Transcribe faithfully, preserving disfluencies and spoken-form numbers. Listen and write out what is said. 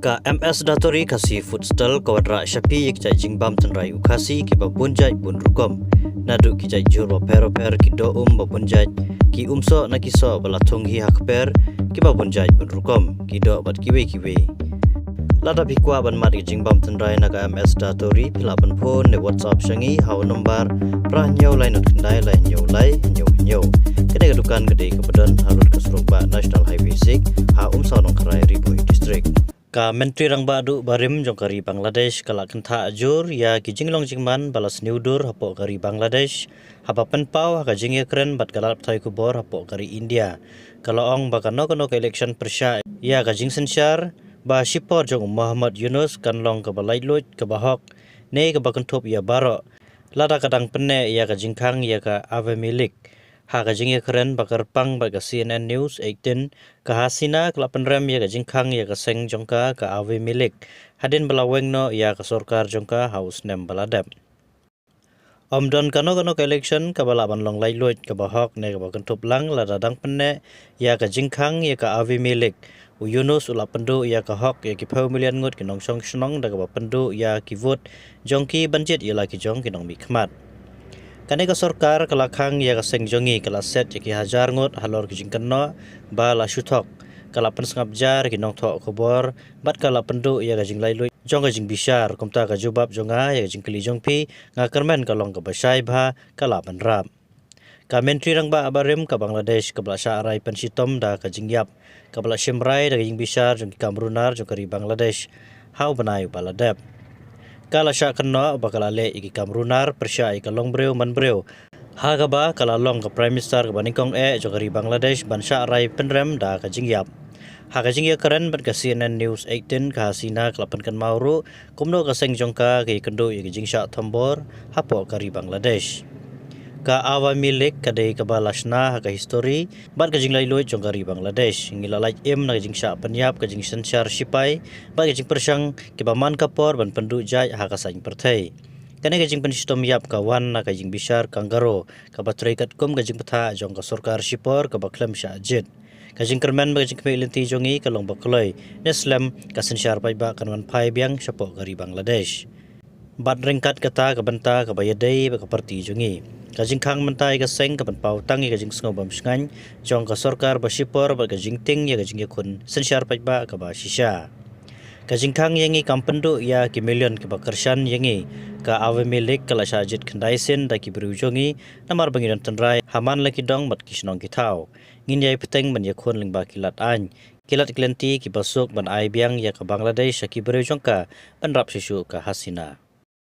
Ka M S Datori Khasi Food Stall ka wanrah sha phi ïa ki jait jingbam tynrai u Khasi kiba bun jait bun rukom. Naduh ki jait jhur bapher bapher, ki doh um babun jait, ki umsoh na ki soh ba la thung hi ha kper kiba bun jait bun rukom, ki doh bad kiwei kiwei. Lada phi kwah ban mad ïa ki jingbam tynrai na ka M S Datori, phi lah ban phone ne WhatsApp sha ngi ha u nombar phra hynñiew lai nod khyndai lai hynñiew lai hynñiew hynñiew. Kane ka dukan ka dei kaba don halor ka surok bah National Highway six, ha Umsaw Nongkharai, Ri Bhoi District. Ka Myntri Rangbah Duh barim jong ka ri Bangladesh ka la kynthah jur ïa ki jinglong jingman ba la sniew dur hapoh ka ri Bangladesh, haba pynpaw ha ka jingïakren bad ka lad pathai khubor hapoh ka ri India. Ka la ong ba kano kano ka election pyrshah ïa ka jingsynshar ba shipor jong u Muhammad Yunus kan long kaba laitluid, kaba hok, ne kaba kynthup ïa baroh, lada ka dang pynneh ïa ka jingkhang ïa ka Awami League. Ha ka jingïakren ba kyrpang bad ka C N N News eighteen, ka Hasina ka la pynrem ïa ka jingkhang ïa ka seng jong ka, ka Awami League, hadien ba la weng noh ïa ka sorkar jong ka ha u snem ba la dep. Ym don kano kano ka election kaba lah ban long laitluid, kaba hok, ne kaba kynthup lang lada dang pynneh ïa ka jingkhang ïa ka Awami League. U Yunus u la pynduh ïa ka hok ïa ki phew million ngut ki nongshong shnong da kaba pynduh ïa ki vote jong ki ban jied ïa la ki jong ki nongmihkhmat. Kane ka sorkar ka la khang ïa ka seng jong ngi, ka la set ïa ki hajar ngut halor ki jingkynnoh ba la shu thok. Ka la pynsngap jar ïa ki nongthoh khubor bad ka la pynduh ïa ka jinglaitluid jong ka jingbishar. Kumta ka jubab jong nga ïa ka jingkylli jong phi, nga kyrmen ka long kaba shai bha, ka la bynrap. Ka Myntri Rangbah barim ka Bangladesh kaba la shah rai pynshitom da ka jingïap, kaba la shim rai da ka jingbishar jong ki kam runar jong ka ri Bangladesh ha u bnai uba la dep. Ka la shah kynnoh ba ka la leh ïa ki kam runar pyrshah ïa ka longbriew manbriew, ha kaba ka la long ka Prime Minister kaba nyngkong eh jong ka ri Bangladesh ban shah rai pynrem da ka jingïap. Ha ka jingïakren bad ka C N N News eighteen, ka Hasina ka la pynkynmaw ruh kumno ka seng jong ka ka ïakynduh ïa ka jingshah thombor hapoh ka ri Bangladesh. Ka Awami League ka dei kaba la shna ha ka histori bad ka jinglaitluid jong ka ri Bangladesh. Ngi la lait im na ka jingshah pynïap, ka jingsynshar shipai bad ka jingpyrshang kiba man ka por ban pynduh jait ha ka saiñ pyrthei. Kane ka jingpynshitom ïap ka wan na ka jingbishar kangaroo kaba trei katkum ka jingbthah jong ka sorkar shipor kaba khlem shah jied. Ka jingkyrmen bad ka jingkhmih lynti jong ngi ka long ba kloi ne slem ka synshar paidbah kan wan phai biang shapoh ka ri Bangladesh. Bad ryngkat kata ka bynta kaba ïadei bad ka parti jong ngi. Ka jingkhang mynta ïa ka seng ka pynpaw tang ïa ka jingsngew bym shngaiñ jong ka sorkar ba shipor bad ka jingtieng ïa ka jingïakhun synshar paidbah kaba shisha. Ka jingkhang ïa ngi kam pynduh ïa ki million kiba kyrshan ïa ngi. Ka Awami League ka la shah jied khyndai sien da ki briew jong ngi, namar ba ngi don tynrai ha man la ki dong bad ki shnong ki thaw. Ngin ïai bteng ban ïakhun lyngba ki lad aiñ, ki lad ki lynti kiba suk ban ai biang ïa ka Bangladesh sha ki briew jong ka, bynrap shuh shuh ka Hasina.